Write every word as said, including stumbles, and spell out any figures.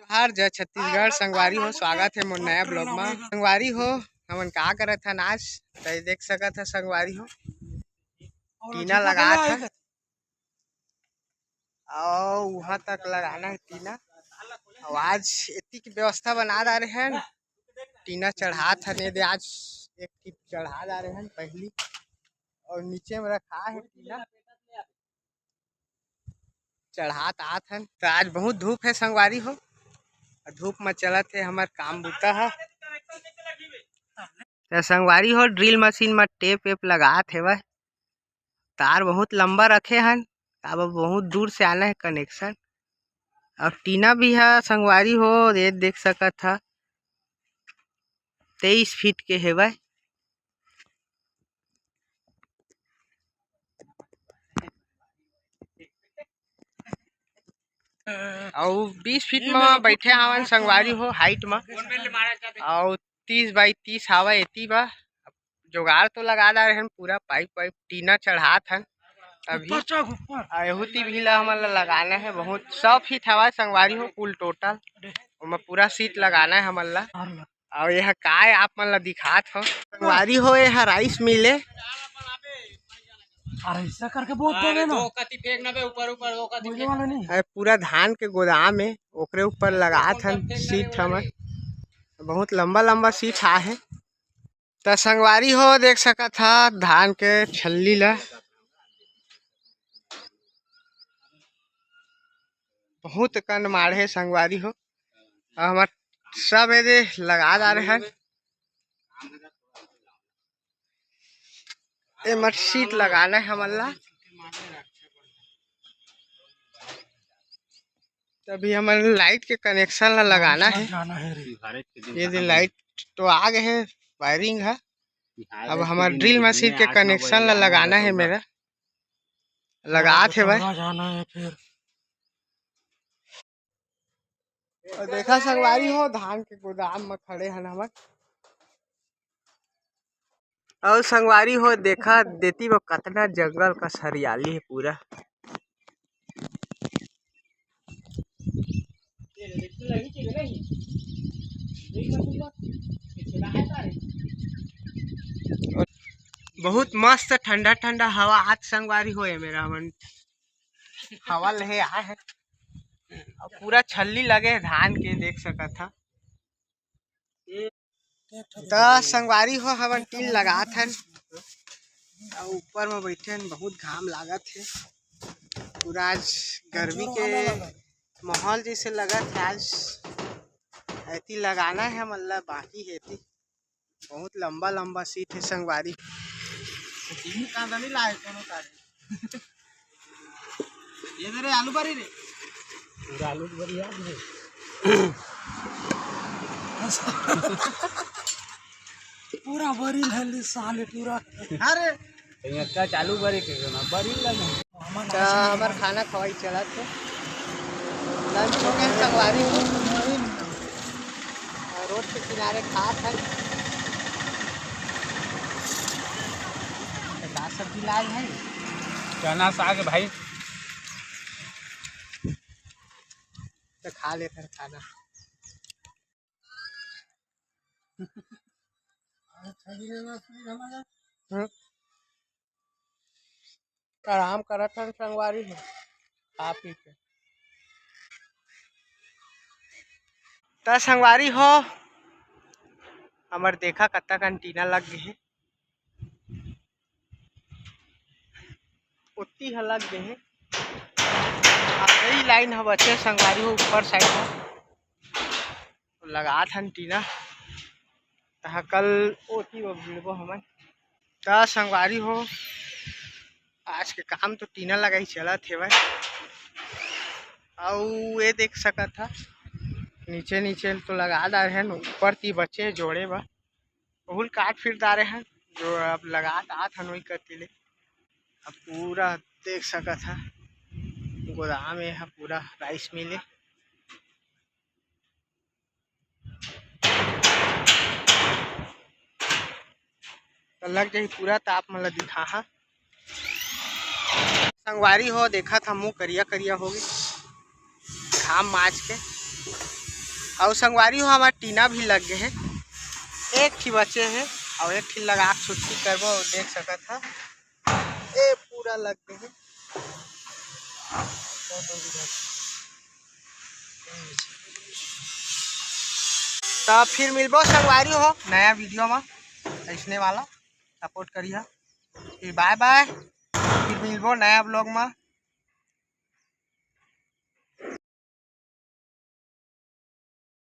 हर जय छत्तीसगढ़। संगवारी हो, स्वागत हे मोर नया ब्लॉग मा। संगवारी हो, हमन का करत हन आज, त देख सकत ह संगवारी हो, टीना लगात हन। अउ उहाँ तक लगाना हे टीना। अउ आज एती के व्यवस्था बना डारे हन, टीना चढ़ात हन। ये दे आज एक टीप चढ़ा डारे हन पहली, अउ नीचे में रखा हे टीना। चढ़ात आत हन। त आज बहुत धूप हे संगवारी हो, अउ धूप म चलत हे हमर काम बूता ह। त संगवारी हो, ड्रिल मशीन म टेप वेप लगात हेवय। तार बहुत लंबा रखे हन, काबर बहुत दूर से आना हे कनेक्शन। अउ टीना भी ह संगवारी हो, ये देख सकत ह, तेईस फीट के हेवय। अउ बीस फीट म बैठे हावन संगवारी हो, हाइट म। अउ तीस बाई तीस हावय एती बा। जुगाड़ तो लगा डारे हन, पूरा पाइप वाइप टीना चढ़ात हन अभी। ऊपर चढ़, ऊपर। अउ एहू ती भी ला हमन ला लगाना हे, बहुत सौ फीट हवय संगवारी हो कुल टोटल। ओमा पूरा सीट लगाना हे हमन ला। अउ एह काय आप मन ला दिखात हो संगवारी हो, एह राइस मिल ए। अरे ऐसा करके बहुत देवे ना। दो कति फेंक ना बे, ऊपर, ऊपर, दो कति फेंक। वाला नहीं। अरे पूरा धान के गोदाम हे, ओकरे ऊपर लगात हन सीट हमन। बहुत लंबा लंबा सीट आहे। त संगवारी हो, देख सकत ह धान के छल्ली ला, बहुत कन माढ़े संगवारी हो। अउ हमर सब एदे लगा डारे हन। एमर सीट लगाना हे हमन ला। तभी हमन लाइट के कनेक्शन ला लगाना हे। जाना है रे। ये दे लाइट तो आ गए हे, वायरिंग है। अब हमार ड्रिल मशीन के कनेक्शन ला लगाना है मेरा। लगात हे भाई। जाना है फिर। अउ देखा संगवारी हो, धान के गोदाम म खड़े हन हमन। अउ संगवारी हो, देखा देती वो कतना जंगल कस हरियाली हे पूरा। बहुत मस्त ठंडा ठंडा हवा आत संगवारी हो, ए मेरा मन हवा लहे आए हे। अउ पूरा छल्ली लगे हे धान के, देख सकत ह। त संगवारी हो, हमन टीन लगात हन अउ ऊपर म बैठे हन, बहुत घाम लागत हे। पूरा आज गर्मी के माहौल जैसे लगत हे आज। एती लगाना हे हमन ला, बाकी हे एती। बहुत लंबा लंबा सीट हे संगवारी। कांदा नहीं लाए कोनो काट। ये दे रे, आलू बरी रे। पूरा आलू बरी याद है। पूरा बरी ले साले पूरा। अरे तो यहाँ का चालू बरी के ना, बरी लगे। अच्छा, हमार खाना खवाई चलत हे। लंच हो गए संगवारी हो। रोड के किनारे खात है। तो का सब्जी लाए है? चना साग भाई। तो खा लेते हैं खाना। हम्म। आराम करत हन संगवारी हो, खा पी के। त संगवारी हो, हमर देखा कतका कन टीना लग गे हे। ओती ह लग गे हे। आ, यही लाइन ह बचे संगवारी हो, ऊपर साइड ह। लगात हन टीना, तहाँ कल ओती वो मिलबो हमन। त संगवारी हो, आज के काम तो टीना लगाई चलत हेवय। अउ ये देख सकत ह, नीचे नीचे तो लगा डारे हन, ऊपर ती बचे जोड़े बर। ओहू ल काट फिर डारे हन, जो अब लगात आत हन ओही कति ले। अब पूरा देख सकत ह, गोदाम ए ह पूरा राइस मिल ए। त लग जाही पूरा, त आप मन ल दिखाहा। संगवारी हो, देखत ह मुँह करिया करिया हो गे घाम माच के। अउ संगवारी हो, हमर टीना भी लग गे हे, एक ठी बचे हे, अउ एक ठी लगा के छुट्टी करबो। देख सकत हा, ए पूरा लग गे हे। त फिर मिलबो संगवारी हो नया वीडियो में, ऐसने वाला सपोर्ट करिहा। फिर बाय बाय, फिर मिलबो नया ब्लॉग में।